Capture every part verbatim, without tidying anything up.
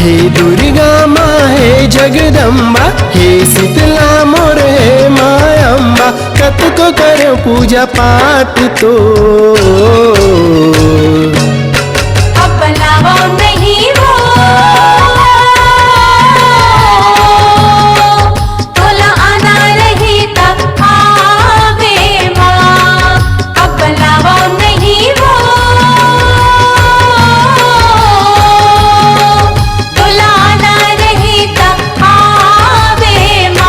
हे दुर्गा माँ, हे जगदम्बा, हे शीतला मोर, हे माँ अम्बा, कतको कर पूजा पाठ तो। अब बुलावव नहीं वो, तोला आना रही त आवे माँ। अब बुलावव नहीं वो, तोला आना रही त आवे माँ।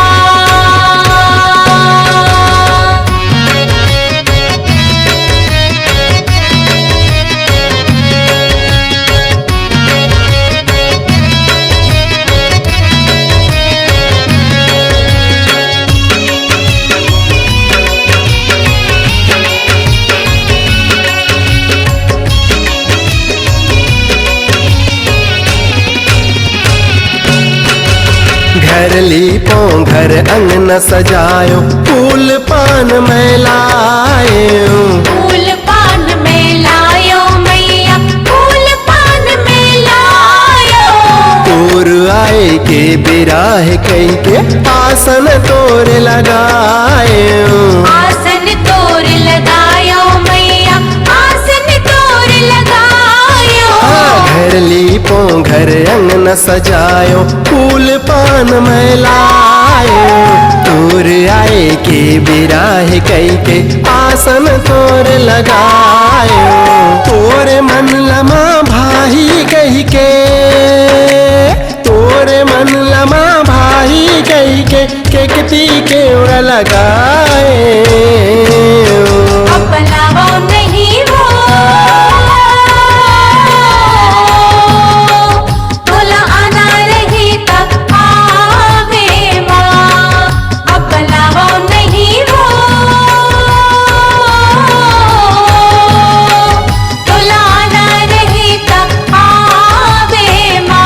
घर लीपों, घर अंगना सजायो, फूल पान मैं लायो। फूल पान मैं लायो मैया, फूल पान मैं लायो। तोर आए के बेरा हे कहिके, आसन तोर लगायो। आसन तोर लगायो मैया, आसन तोर लगायो। हाँ, घर लीपों, घर अंगना सजायो, फूल पान मैं लायो। तोर आए के बेरा हे कहिके, आसन तोर लगायो। तोरे मन लमा भाई कहिके, तोरे मन लमा भाई कहिके, केकती केवड़ा लगाए। अब बुलावव नहीं वो, तोला आना रही त आवे माँ। अब बुलावव नहीं वो, तोला आना रही त आवे माँ।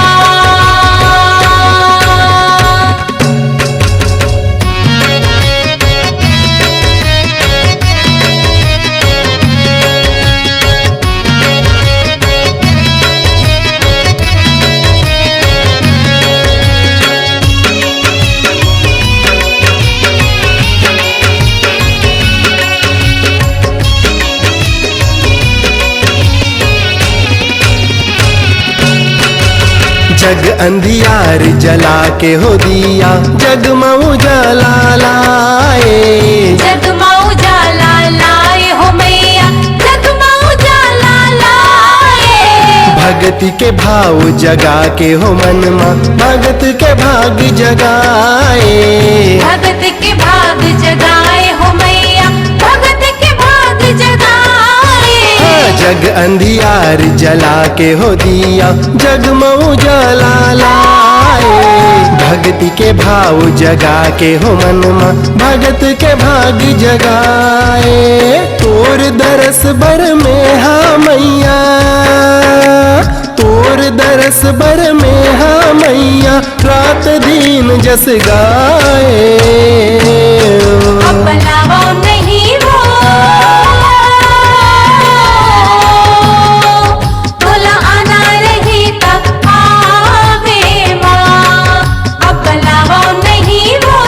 जग अंधियार जला के हो दिया, जग म उजाला लाए। जग म उजाला लाए हो मैया, जग म उजाला लाए। भक्ति के भाव जगा के हो मन म, भगत के भाग जगाए। भगत के भाग जगाए हो मैया, भगत के भाग जगाए। हाँ, जग अंधियार जला के हो दिया, जग म उजाला लाए। भक्ति के भाव जगा के हो मन म, भगत के भाग जगाए। तोर दरस बर में हा मैया, तोर दरस बर में हा मैया, रात दिन जस गाए। अब बुलावव नहीं वो, तोला आना रही त आवे माँ। अब बुलावव नहीं वो,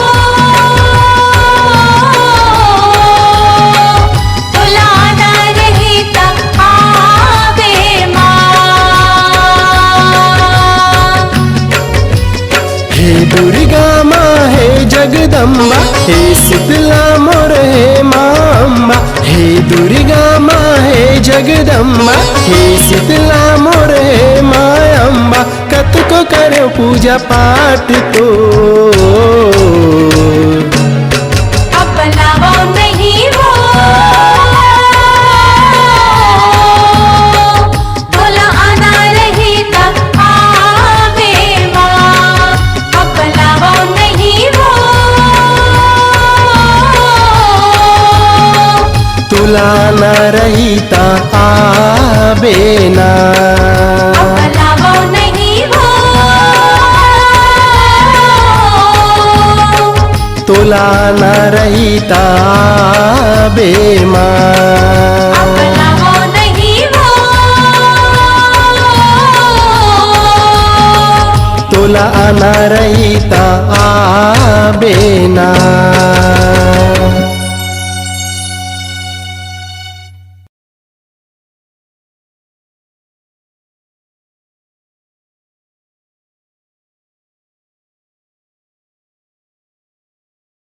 तोला आना रही त आवे माँ। हे दुर्गा माँ, हे जगदम्बा, हे शीतला मोर, हे माँ अम्बा। हे दुर्गा माँ, हे जगदम्बा, हे शीतला मोर, हे माँ अम्बा, कतको करो पूजा पाठ तो। अब बुलावव नहीं वो, तोला आना रही त आवे माँ। अब बुलावव नहीं वो, तोला आना रही त आवे ना। अब बुलावव नहीं वो, तोला आना रही त आवे माँ। अब बुलावव नहीं वो, आना रही त आबे ना।